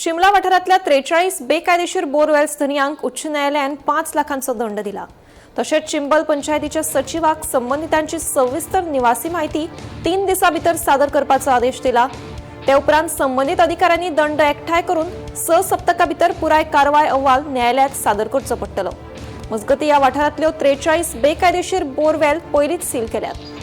शिमला वाठारांतल्या 43 बेकायदेशीर बोरवेल्स धनयांक उच्च न्यायालयान 5 लाखांचो दंड दिला. तशेंच चिंबल पंचायतीच्या सचिवाक संबंदितांची सविस्तर निवासी माहिती 3 दिसां भितर सादर करपाचो आदेश दिला. ते उपरांत संबंदीत अधिकाऱ्यांनी दंड एकठांय करून 6 सप्तका भितर पुराय कारवाय अहवाल न्यायालयात सादर करचो पडटलो. मजगतीं, ह्या वाठारांतल्यो 43 बेकायदेशीर बोरवेल पयलींच सील केल्यात.